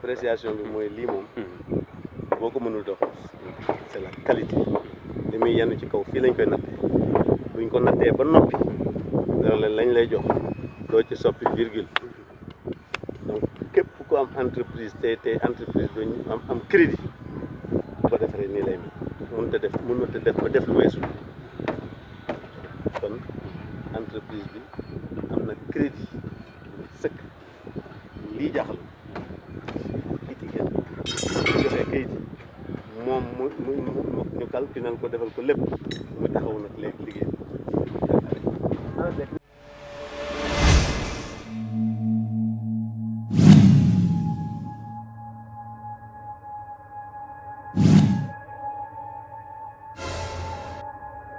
appréciation bi mooy lii moom boo ko mënul dox c'est la qualité li muy yenn ci kaw fii lañ koy nattee buñ ko nattee ba noppi loolu lañ lay jox doo ci soppi virgule donc képp ku am entreprise te entreprise duñ am crédit bu ko defaree nii lay mel mënut a def ba def lu weesu kon entreprise bi am na crédit sëkk lii jaaxal joxee kayit moom mu ñu calculé ko defal ko lépp mu taxaw nag léegi liggéey